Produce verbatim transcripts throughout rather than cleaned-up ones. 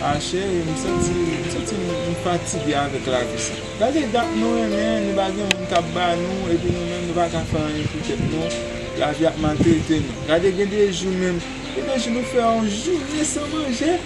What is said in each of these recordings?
A cheri, m santi, m santi m, m fatige avèk lavi sa. Gade dat nou renmen, nou pa gen moun k ap ba nou, epi nou menm nou pa ka fè anyen pou tèt nou. Lavi ap maltrete nou. Gade gen de jou menm, gen de jou nou fè yon jounen san manje.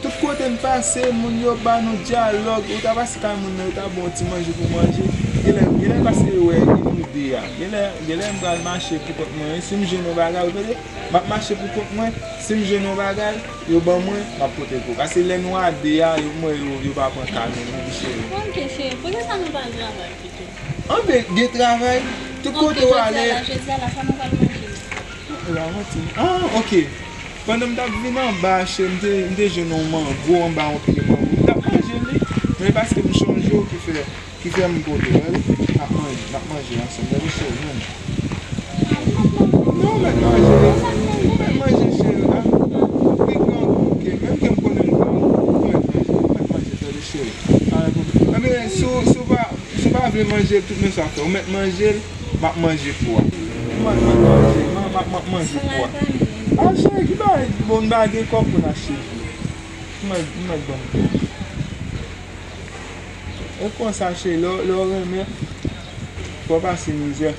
Tout kote n pase, moun yo ba nou dyalòg. Ou ta pase kay moun nan, yo ta ba w ti manje pou manje. Genlè, genlè paske yo wè e nou de a. Genlè, genlè m pral mache pou kont mwen. Si m jwenn yon bagay, ou tande? M ap mache pou kont mwen. Si m jwenn yon bagay, yo ban mwen, m ap pote pou ou. Paske lè nou a de a, yo, mwen, yo, yo pa pran ka menm, wi, cheri. Ok, cheri, poukisa nou pa al travay pito? Anben, gen travay. Tout kote w ale. Ok, jodi a la, jodi a la, sa nou pral manje? Ou rakonte m. Ah, ok. Pandan m t ap vin anba, cheri, m te, m te jwenn yon mango anba yon pye mango. M t ap manje li, men paske m chonje w ki fè, ki fè m pote w, wè. M ap manje, m ap manje ansanm. Gade cheri, menm. Non, ou mèt manje. Ou mèt manje, cheri. Ah, ou pi grangou ke m. Menm ke m konnen m grangou, ou mèt manje. Ou mèt manje, tande cheri. Pa gen pwoblèm. Anben, si w, si w pa, si w pa vle manje l, tout menm sa fè. Ou mèt manje l, m ap manje pou ou a. Mwen, mwen manje, mwen, mwen, mwen manje pou ou a. Ah, cheri, ki bagay? Bon, m pa gen kòb pou n achte. Mwen, mwen ban m kòb. E konsa, cheri, lè, lè w renmen, fò w pase mizè.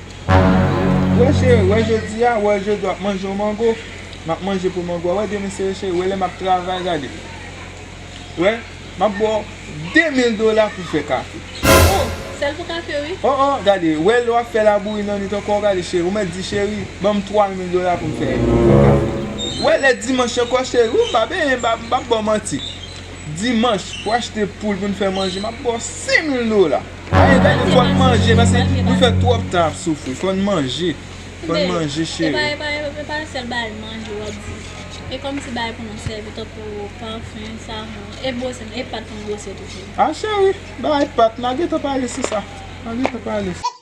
Wè, cheri, wè jodi a, wè jodi w ap manje yon mango. M ap manje pou mango a. Wè demen, cheri, cheri, wè lè m ap travay, gade. Wè, m ap ba w de mil dola pou fè kafe. Oh, sèl pou kafe, wi. Oh, oh, gade, wè lè w ap fè labouyi nan nwit ankò, gade, cheri, ou mèt di, cheri, ban m twa mil dola pou m fè, pou m fè kafe. Wè, lè dimanch ankò, cheri, wi, m pa benyen, m pa, m p ap ba w manti. Dimanch, pou achte poul pou n fè manje, m ap ba w senk mil dola. Aye, gade, fò n manje, paske nou fè twòp tan ap soufri, fò n manje. Fò n manje, cheri. E pa, e pa, e pa sèl bagay manje w ap di. E kòmsi bagay pou nou sèvi, tankou pafen, savon, e bwose, e pat pou n bwose tou, cheri. Ah, cheri, bagay pat, n a gentan pale sou sa. N a gentan pale.